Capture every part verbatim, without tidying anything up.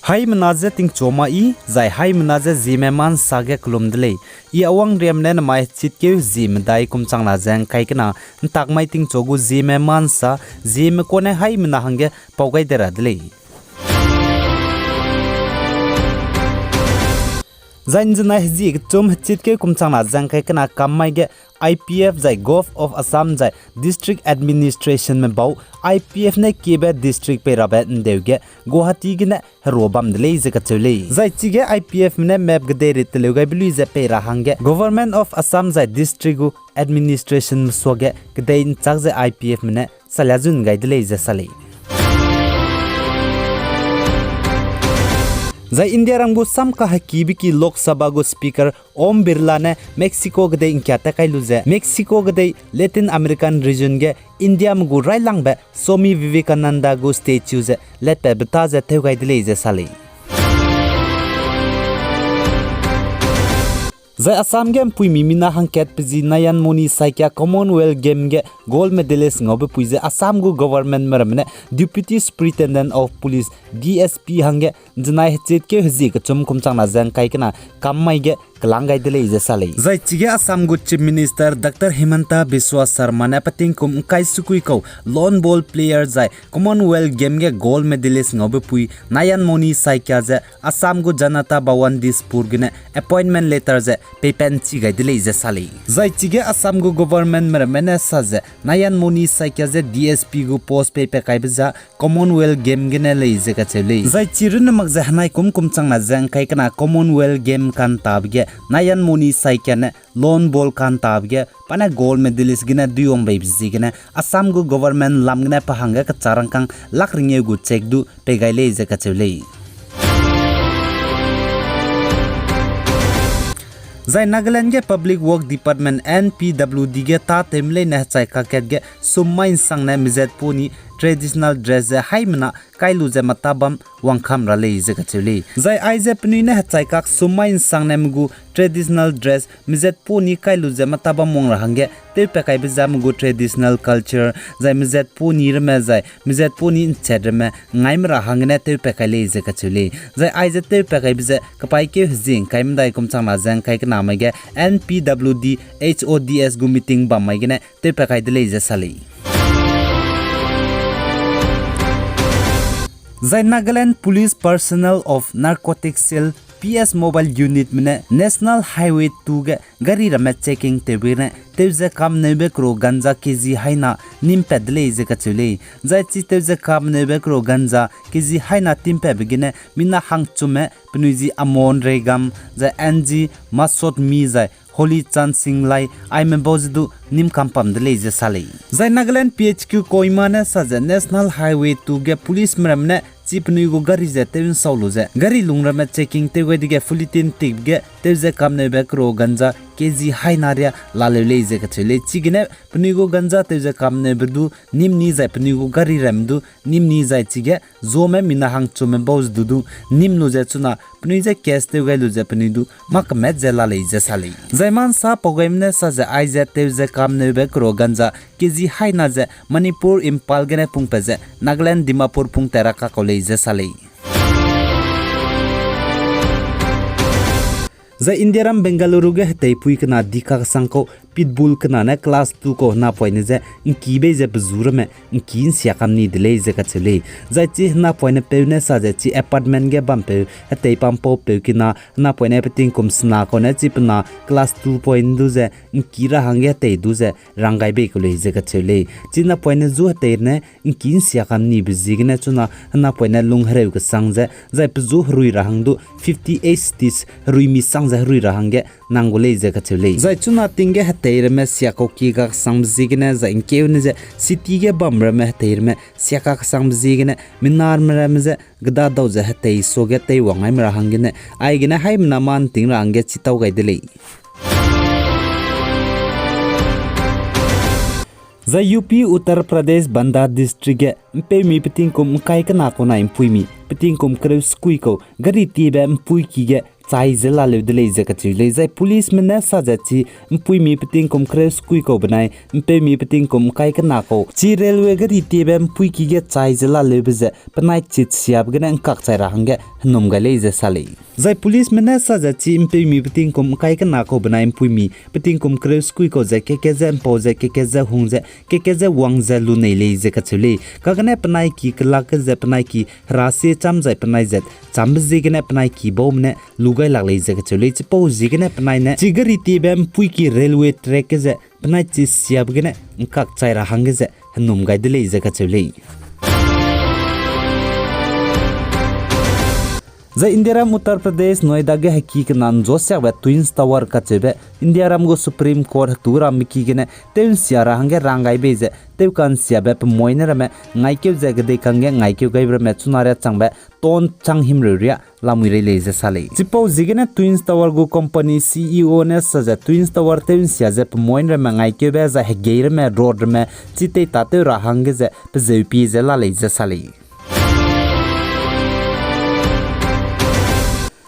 Haimena je tingchu ma i, zai haimena je Zeme Ma Nsa ge kelum de lei. I Awang Riam ne namai hechitkeu Zeme dai kum changna ze ngkai kena, ntak mai tingchu gu Zeme Ma Nsa, Zeme kune haimena hangge pau gai de ra de lei. Zai nzenai hezie kechum hechitkeu kum changna ze ngkai kena kam mai ge I P F zai Govt of Assam zai District Administrationme bau I P F ne kiebe district pei rabe ndeu ge Guwahati gene herua bam de lei ze kacheu lei. Zai chige I P Fme ne map kedei rit teleu gaibe lui ze pei ra hangge Government of Assam zai district gu administrationme suage kedei nchak ze I P Fme ne salia zun gai de lei ze sa lei. Zai Indiaram gu sam kahekibe ki Lok Sabha gu Speaker Om Birla ne Mexico kedei ngkia tat kai lu ze Mexico kedei Latin American region ge Indiame gu railangbe Swami Vivekananda gu statue ze letpatbe ta ze tew gai de lei ze sa lei. Zai Assam ge mpuimi mina hangkat pe zi Nayan Moni Saikia Commonwealth Game ge gold medalist ngaube pui ze Assam gu governmentme ramme ne Deputy Superintendent of Police, D S P hangge nzenai hechitkeu hezie kechum kum changna ze ngkai kena kam mai ge kelang gai de lei ze sa lei. Zai chige Assam gu Chief Minister Doctor Himanta Biswa Sarma ne petingkum ngkai sukui kau lone ball player zai Commonwealth Game ge gold medalist ngaube pui Nayan Moni Saikia ze Assam gu Janata Bhawan Dispur gene appointment letter ze peipat nchi gai de lei ze sa lei. Zai chige Assam gu governmentme ramme ne sa ze Nayan Moni Saikia ze D S P gu post peipat kaibe ze Commonwealth Game gene lei ze kacheu lei. Zai chi runne mak ze henai kum kum changna ze ngkai kena Commonwealth Game kantabe ge Nayan Moni Saikia ne lone ball kantabe ge pa ne gold medalist gene duiwang beibe ziegene Assam gu government lam gene pa hangge kechâ rangkâng lakh ringeu gu cheque du pei gai lei ze kacheu lei. Zai Nagaland ge Public Work Department, N P W D ge tâtewme leine hechai kakat ge sum mai nsangne mizat puni traditional dress ze haimena kai lu ze meta bam wangkam ra lei ze kacheu lei. Zai aize penui ne hechai kak sum mai nsangneme gu traditional dress mizat puni kai lu ze meta bam wang ra hangge tewpat kaibe ze me gu traditional culture zai mizat puni ramme zai mizat puni nchat ramme ngaime ra hanggene tewpat kai lei ze kacheu lei. Zai aize tewpat kaibe ze kapaîkeu hezie ngkai medai kum changna ze ngkai kena mai ge N P W D H O D S gu meeting bam mai gene tewpat kai de lei ze sa lei. Zai Nagaland Police Personnel of Narcotic Cell, P S Mobile Unitme ne National Highway two ge gari ramme checking tewbe gene tew ze kamneube kero ganja K G haina nimpat de lei ze kacheu lei. Zai chi tew ze kamneube kero ganja K G haina timpatbe gene mina hangchumme penui zi Amon Regam, zai N G Masotmi, zai Holy Chand Singh Lai, aime bau ze du nim kam pam de lei ze sa lei. Zai Nagaland P H Q Kohima ne sa ze National Highway two ge policeme ramme ne chi penui gu gari ze tew nsau lu ze gari lung ramme checking tew gai dege fully tin tikbe ge tew ze kamneube kero ganja K G haina ria laleu lei ze kacheu lei. Chigene penui gu ganja tew ze kamneube du nim ni zai penui gu gari ramme du nim ni zai chige zuame mina hangchumme bau ze du du nim lu ze chuna penui ze case tew gai lu ze penui du mâ kemet ze la lei ze sa lei. Zai ma nsa pau gaime ne sa ze aize tew ze kamneube kero ganja K G haina ze Manipur Imphal gene pungpat ze Nagaland Dimapur pung tat ra kakau lei ze sa lei. Zai Indiaram Bengaluru ge heteipui kena dikak sang kau pitbull kena ne class two kau henapoine je ngki bei ze pezu ramme ngki nsia kam ni de lei ze kacheu lei. Zai chi henapoine peu ne sa ze chi apartment ge bampeu hetei pampaupeu kena henapoine petingkum sena kau ne chi pe na class two poine du ze ngki ra hangge hetei du ze rang gai bei kau lei ze kacheu lei. Chi napoine zu hetei ne ngki nsia kam nibe ziegene chuna henapoine lung hereu kesang ze, zai pezu herui ra hang du fifty-eight stitch herui mi sang ze herui ra hangge nang gu lei ze kacheu lei. Zai chuna ting ge hetei ramme sia kau ki ga kesangbe ziegene, zai ngkeu ne ze city ge bam ramme hetei ramme sia ka kesangbe ziegene, minarme ramme ze geda dau ze hetei suage teiwang aime ra hanggene, aigene haimena ma nting ra hangge chitau gai de lei. Zai U P Uttar Pradesh Banda District ge mpeumi petingkum ngkai kena kau nai mpuimi petingkum kereu sekui kau gari tiebe mpui ki ge chai ze laleu de lei ze kacheu lei. Zai policeme ne sa ze chi ’mpuimi petingkum kereu sekui kau benai ’mpeumi petingkum ’ngkai kena kau chi railway gari tiebe ’mpuiki ge chai ze laleube ze penai chit siabe gene ’ngkak chai ra hangge henum gai lei ze sa lei. Zai policeme ne sa ze chi ’mpeumi petingkum ’ngkai kena kau benai ’mpuimi petingkum kereu sekui kau ze keke ze ’mpau ze keke ze hung ze keke ze wang ze lu nei lei ze kacheu lei. Kagene penai ki kelak ge ze penai ki hera sie cham zai penai zat chambe ziegene penai ki baume ne lu gai lak lei ze kacheu lei. Chipau ziegene penai ne chi gari tiebe ’mpuiki railway track ge ze penai chit siabe gene ’ngkak chai ra hangge ze henum gai de lei ze kacheu lei. Zai Indiaram Uttar Pradesh Noida ge heki kena ’nzuasiakbe Twins Tower kacheube Indiaram gu Supreme Court hetu rambe ki gene tew ’nsia ra hangge rang gai bei ze tew ka'nsiabe pemoine ramme ngaikeu ze kedei kangge ngaikeu gaibe ramme chuna riâ changbe ton chang himreu riâ lamui rei lei ze sa lei. Chipau ziegene Twins Tower gu company C E O ne sa ze Twins Tower tew ’nsia ze pemoine ramme ngaikeube zai hegei ramme road ramme chi tei tatew ra hangge ze pezeu pie ze la lei ze sa lei.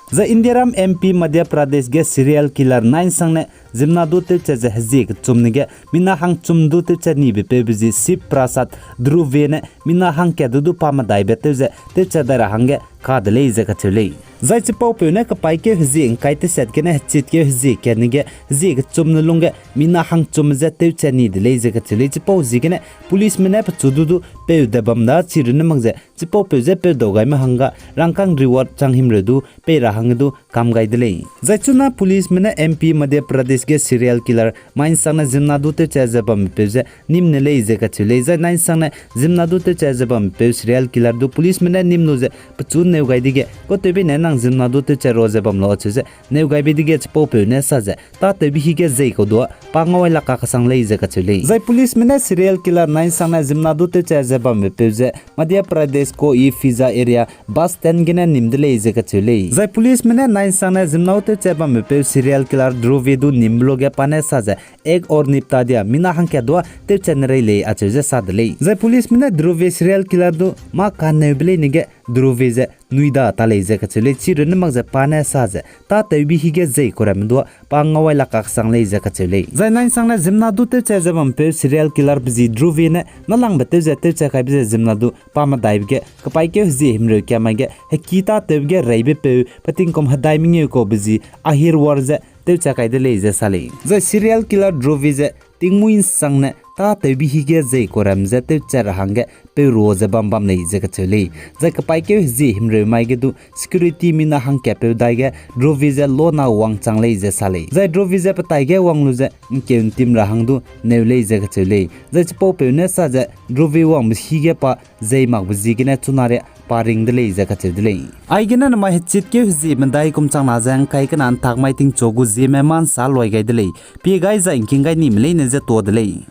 Zai Indiaram M P Madhya Pradesh ge serial killer nai'nsangne ziemmena du tewchat ze hezie kechumne ge mina hangchum du tewchat nibe peube zi Shiv Prasad Dhruve ne mina hangkat du du pa medaibe tew ze tewchat dai ra hangge ka de lei ze kacheu lei. Zai chipaupeu ne kepaîkeu hezie ’ngkai tesat gene hechitkeu hezie katne ge hezie kechumne lungge mina hangchum ze tewchat ni de lei ze kacheu lei. Chipau ziegene policeme ne pechu du du peu de bam da chi runne mak ze chipaupeu je peu dau gaime hangge rangkâng reward chang himreu du pei ra hangge du kam gai de lei. Zai chuna policeme ne M P Madhya Pradesh ge serial killer mai'nsangne ziemmena du tewchat ze bambepeu je nîm ne lei ze kacheu lei. Zai nai'nsangne ziemmena du tewchat ze bambepeu serial killer du policeme ne nîm lu ze pechu neu gai dege, katewbe ne nang ziemmena du tewchat ra ze bam lau acheu ze neu gaibe dege chipaupeu ne sa ze tâtewbe hige zei kau du pa ngau ai lak kakesang lei ze kacheu lei. Zai policeme ne serial killer nai'nsangne ziemmena du tewchat ze bambepeu ze Madhya Pradesh ko-i Phiza area bus stand gene nîm de lei ze kacheu lei. Zai policeme ne nai'nsangne ziemmena du tewchat bambepeu serial killer Dhruve du nîmbe luge pa ne sa ze, Ek aur nipta diya, mina hangkat du tewchat ne rei lei acheu ze sa de lei. Zai policeme ne Dhruve serial killer du mâ kaneube leine ge Dhruve ze nui da ta lei ze kacheu lei. Chi runne mak ze pa ne sa ze tâtewbe hige zei kau ramme du pa ngau ai lak kakesang lei ze kacheu lei. Zai nai'nsangne ziemmena du tewchat ze bambepeu serial killer pe zi Dhruve ne nâlangbe tew ze tewchat kaibe ze ziemmena du pa medaibe ge kepaîkeu hezie himreu kiamai ge heki tâtewbe ge reibepeu petingkum hedai mengeu kaube zi Ahirwar ze tewchat kai de lei ze sa lei. Zai serial killer Dhruve ze tingmuî ’nsangne tâtewbe hige zei kau ramme ze tewchat ra hangge peu rua ze bam bam lei ze kacheu lei. Zai kepaîkeu hezie himreu mai ge du security mina hangkatpeu dai ge Dhruve ze lona wangchang lei ze sa lei. Zai Dhruve ze petai ge wang lu ze ’ngkeu ’ntim ra hang du neu lei ze kacheu lei. Zai chipaupeu ne sa ze Dhruve wangbe hige pa zei makbe ziegene chuna ria pa ring de lei ze kacheu de lei. Aigene namai hechitkeu hezie medai kum chang na ze ’ngkai kena ’ntak mai tingchu gu zieme mâ ’nsa luai gai de lei. Pie gai zai ’ngking gai nime leine ze tuâ de lei.